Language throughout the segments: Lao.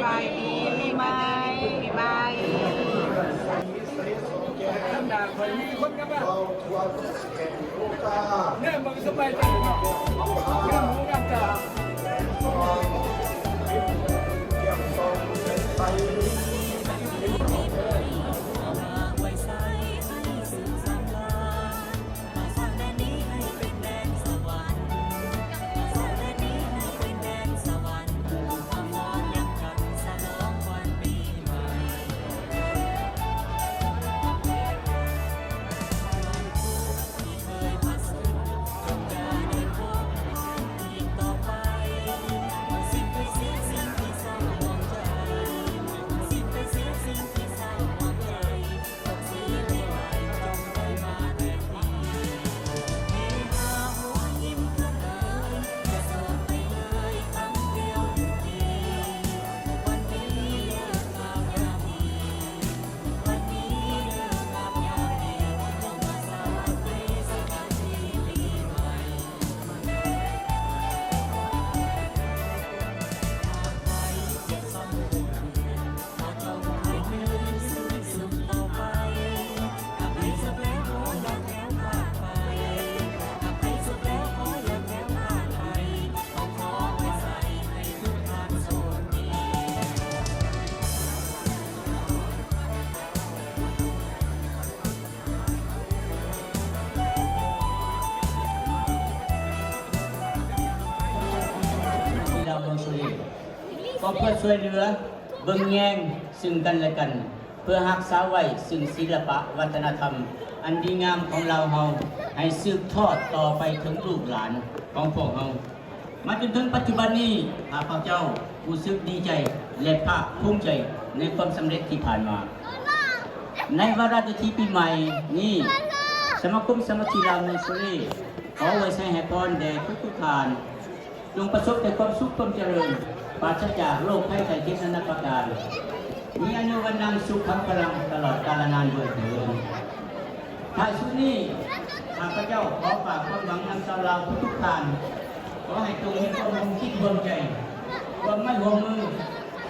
ສະບາຍດີປີໃໝ່ ປີໃໝ່ ຂ້າງໜ້າຂ້ອຍມີຄົນກັບມາ ແນມເບິ່ງສະບາຍໃຈເນາະ ງາມຫູງາມຕາ.ທີ່ລາວເມືອງສຸລິນ ກໍເພື່ອຊ່ວຍເຫຼືອເບິ່ງແຍງຊຶ່ງກັນແລະກັນ ເພື່ອຮັກສາໄວ້ຊຶ່ງສິລະປະວັດທະນະທຳອັນດີງາມຂອງລາວເຮົາ ໃຫ້ສືບທອດຕໍ່ໄປເຖິງລູກຫຼານຂອງພວກເຮົາ. ມາຈົນເຖິງປັດຈຸບັນນີ້ ຂ້າພະເຈົ້າຮູ້ສຶກດີໃຈ ແລະ ພາກພູມໃຈໃນຄວາມສຳເລັດທີ່ຜ່ານມາ. ໃນວາລະທີ່ປີໃໝ່ນີ້ ສະມາຄົມສາມັກຄີລາວເມືອງສຸລີ ຂໍອວຍໄຊໃຫ້ພອນແດ່ທຸກໆທ່ານ ຈົ່ງປະສົບແຕ່ຄວາມສຸກຄວາມຈະເລີນ ປາສະຈາກໂລກໄພໄຂ້ເຈັບນານາປະການ ມີອາຍຸວັນນັງສຸຂັງພະລັງຕະຫຼອດກາລະນານດ້ວຍເທີນ. ທ້າຍສຸດນີ້ ຂ້າພະເຈົ້າຂໍຝາກຄວາມຫວັງນຳຊາວລາວທຸກໆທ່ານ ຂໍໃຫ້ຈົ່ງມີຄວາມຮ່ວມຈິດຮ່ວມໃຈ ຮ່ວມໄມ້ຮ່ວມມື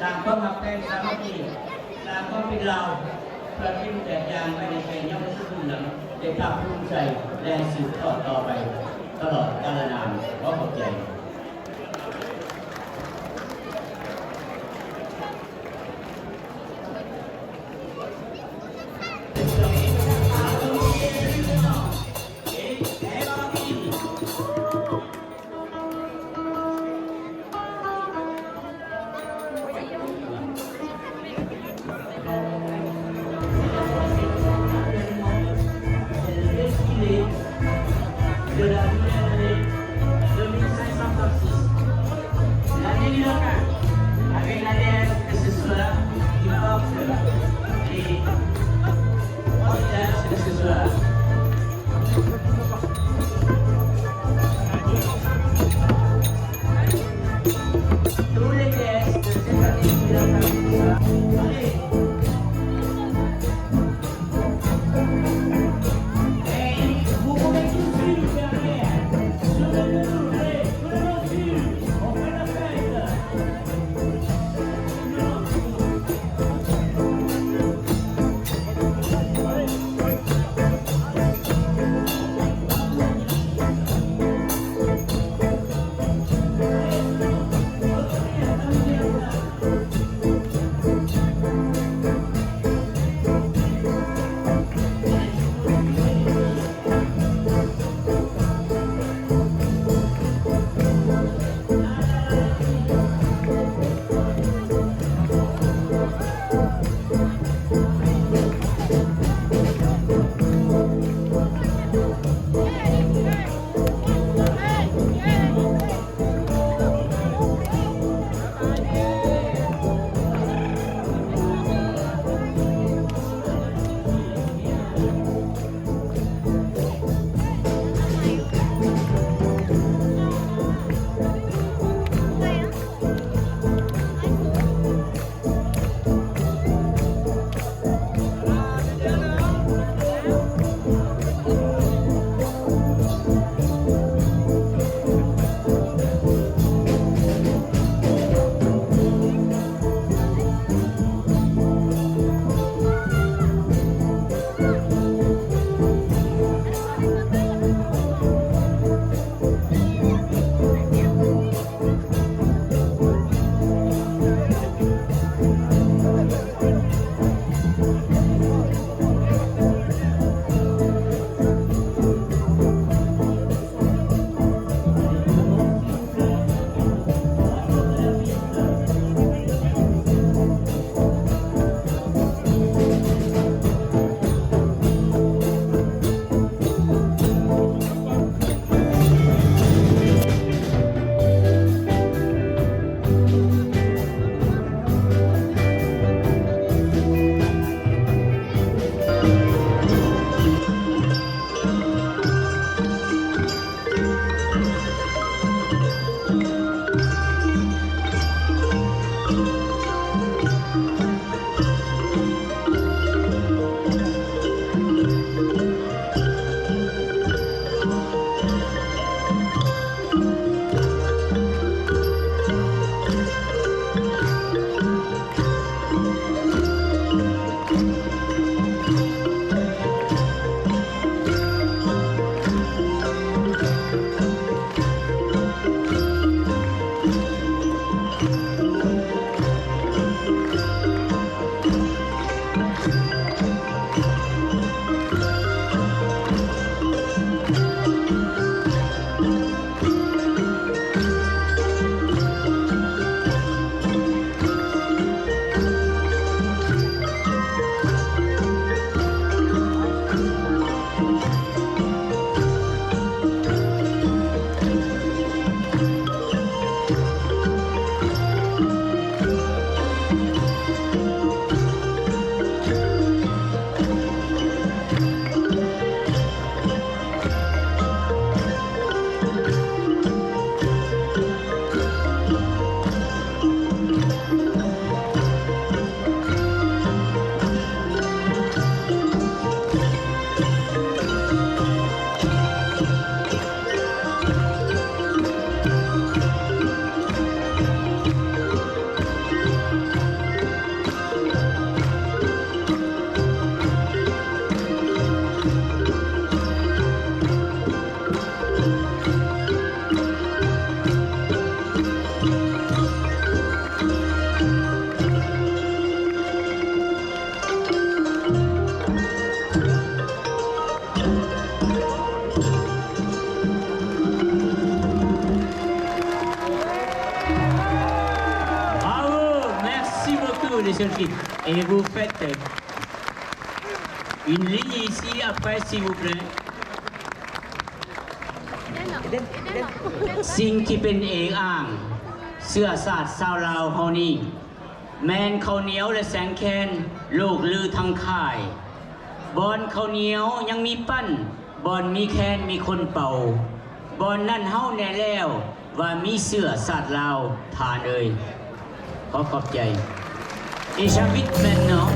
ສ້າງຄວາມຮັກແພງສາມັກຄີ ສ້າງຄວາມເປັນລາວ ເພື່ອເປັນແບບຢ່າງໄວ້ໃນໃຈເຍົາວະຊົນລຸ້ນຫຼັງ ໄດ້ພາກພູມໃຈ ແລະ ໃຫ້ສືບທອດຕໍ່ໄປຕະຫຼອດກາລະນານ. ຂໍຂອບໃຈ. Congratulations, et vous faites une ligne ici après, s'il vous plaît. ສິ່ງທີ່ເປັນເອກອ້າງເຊື້ອຊາດຊາວລາວເຮົານີ້ ແມ່ນເຂົ້າໜຽວ ແລະ ແສງແຄນ ໂລກລືທັງຄ້າຍ. ບ່ອນເຂົ້າໜຽວຍັງມີປັ້ນ, ບ່ອນມີແຄນມີຄົນເປົ່າ, ບ່ອນນັ້ນເຮົາແນ່ແລ້ວ ວ່າມີເຊື້ອຊາດລາວ ທ່ານເອີຍ. ຂໍຂອບໃຈ. Et j'invite maintenant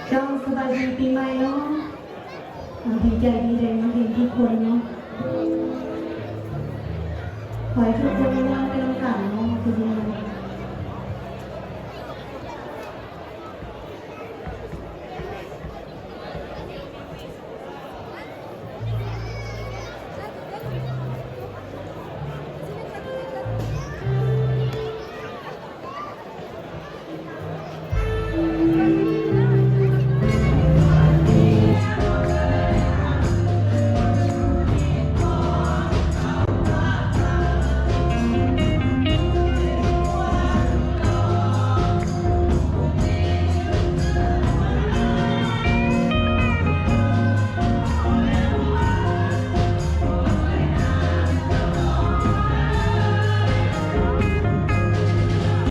ເຈົ້າ ສະບາຍດີປີໃໝ່ເນາະ. ອ່າ ດີໃຈທີ່ໄດ້ມາເຫັນທຸກຄົນເນາະ. ຂໍໃຫ້ທຸກຄົນມ່ວນໄປນຳກັນເນາະ ຄື